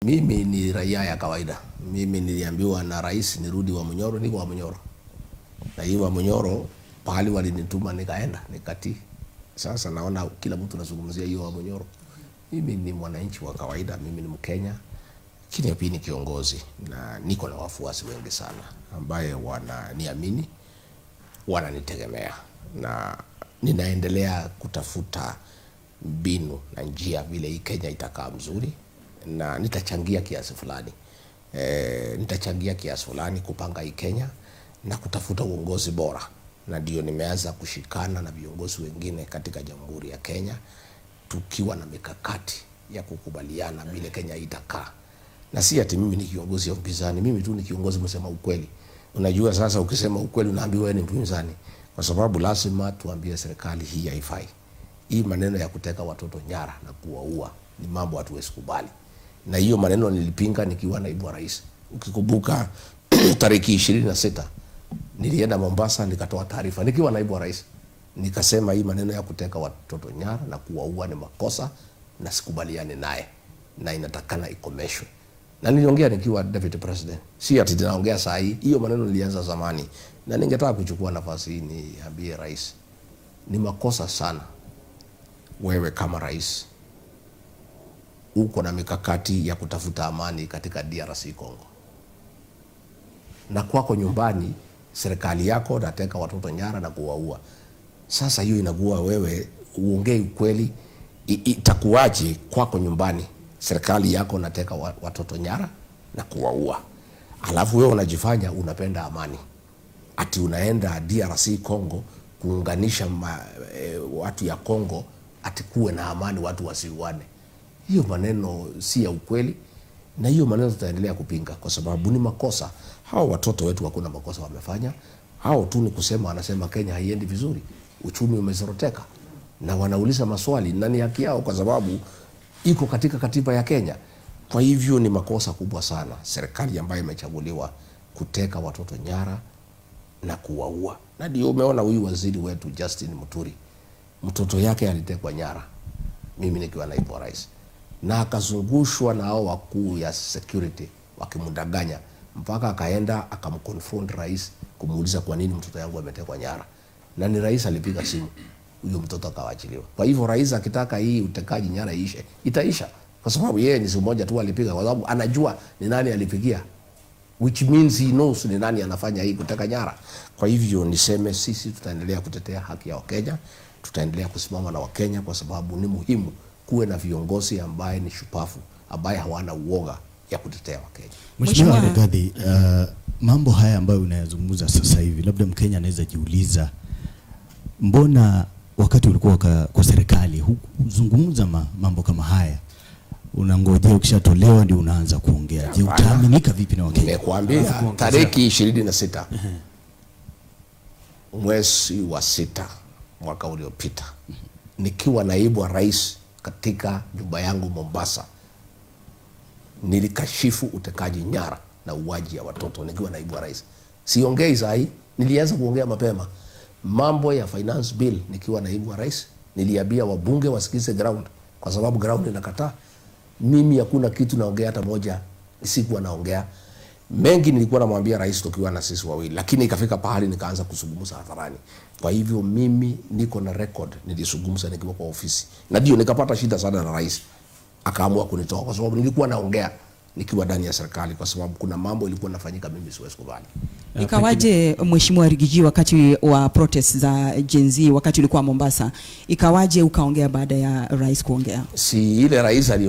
Mimi ni raia ya kawaida. Mimi niliambiwa na rais nirudi Wamunyoro, niko Wamunyoro. Na hii Wamunyoro pahali walinituma nikaenda, nikatii. Sasa naona kila mtu anazungumzia hiyo Wamunyoro. Mimi ni mwananchi wa kawaida, mimi ni Mkenya, lakini pia ni kiongozi na niko na wafuasi wengi sana ambaye wananiamini, wananitegemea na ninaendelea kutafuta mbinu na njia vile hii Kenya itakaa mzuri, na nitachangia kiasi fulani. Nitachangia kiasi fulani kupanga hii Kenya na kutafuta uongozi bora, na ndio nimeanza kushikana na viongozi wengine katika Jamhuri ya Kenya tukiwa na mikakati ya kukubaliana vile Kenya itakaa. Na si ati mimi ni kiongozi wa upinzani, mimi tu ni kiongozi msema ukweli. Unajua sasa ukisema ukweli unaambiwa wewe ni mpinzani, kwa sababu lazima tuambie serikali hii haifai. Hii maneno ya kuteka watoto nyara na kuwaua ni mambo hatuwezi kubali. Na hiyo maneno nilipinga nikiwa naibu wa rais. Ukikumbuka tariki 26 nilienda Mombasa nikatoa taarifa nikiwa naibu wa rais. Nikasema hii maneno ya kuteka watoto nyara na kuwaua ni makosa na sikubaliani naye na inatakana ikomeshwe. Na niliongea nikiwa deputy president. Si ati ninaongea saa hii, hiyo maneno nilianza zamani. Na ningetaka kuchukua nafasi hii niambie rais, ni makosa sana wewe kama rais uko na mikakati ya kutafuta amani katika DRC Congo, na kwako nyumbani serikali yako nateka watoto nyara na kuwaua. Sasa hiyo inakuwa wewe uongee ukweli, itakuwaje kwako nyumbani serikali yako nateka watoto nyara na kuwaua, alafu wewe unajifanya unapenda amani, ati unaenda DRC Congo kuunganisha watu ya Congo ati kuwe na amani, watu wasiuane. Hiyo maneno si ya ukweli, na hiyo maneno tutaendelea kupinga kwa sababu ni makosa. Hao watoto wetu hakuna makosa wamefanya, hao tu ni kusema, wanasema Kenya haiendi vizuri, uchumi umezoroteka, na wanauliza maswali na ni haki yao kwa sababu iko katika katiba ya Kenya. Kwa hivyo ni makosa kubwa sana serikali ambayo imechaguliwa kuteka watoto nyara na kuwaua. Na ndio umeona huyu waziri wetu Justin Muturi, mtoto yake alitekwa nyara, mimi nikiwa naibu wa rais, na akazungushwa na hao wakuu ya security wakimdanganya mpaka akaenda akamconfront rais kumuuliza kwa nini mtoto yangu ametekwa nyara, na ni rais alipiga simu, huyo mtoto akawachiliwa. Kwa hivyo rais akitaka hii utekaji nyara iishe, itaisha, kwa sababu yeye ni simu moja tu alipiga, kwa sababu anajua ni nani alipigia, which means he knows ni nani anafanya hii kuteka nyara. Kwa hivyo niseme sisi tutaendelea kutetea haki ya Wakenya, tutaendelea kusimama na Wakenya kwa sababu ni muhimu kuwe na viongozi ambaye ni shupavu, ambaye hawana uoga ya kutetea Wakenya. Mheshimiwa Rigathi, mambo haya ambayo unayazungumza sasa hivi, labda Mkenya anaweza jiuliza, mbona wakati ulikuwa kwa serikali hukuzungumza mambo kama haya? Unangojea ukishatolewa ndio unaanza kuongea. Je, utaaminika vipi na Wakenya? Nimekuambia tariki 26 mwezi wa 6 mwaka uliopita nikiwa naibu wa rais katika nyumba yangu Mombasa, nilikashifu utekaji nyara na uwaji ya watoto nikiwa naibu wa rais. Siongei saa hii, nilianza kuongea mapema mambo ya finance bill nikiwa naibu wa rais. Niliambia wabunge wasikize ground, kwa sababu ground inakataa. Mimi hakuna kitu naongea hata moja, sikuwa naongea mengi, nilikuwa namwambia rais tukiwa na sisi wawili, lakini ikafika pahali nikaanza kuzungumza hadharani. Kwa hivyo mimi niko na record, nilizungumza nikiwa kwa ofisi, na ndio nikapata shida sana na rais, akaamua kunitoa kwa sababu nilikuwa naongea nikiwa ndani ya serikali, kwa sababu kuna mambo ilikuwa nafanyika mimi siwezi kubali. Ikawaje Mheshimiwa Riggy G, wakati wa protest za Gen Z, wakati ulikuwa Mombasa, ikawaje ukaongea baada ya rais kuongea? Si ile rais ali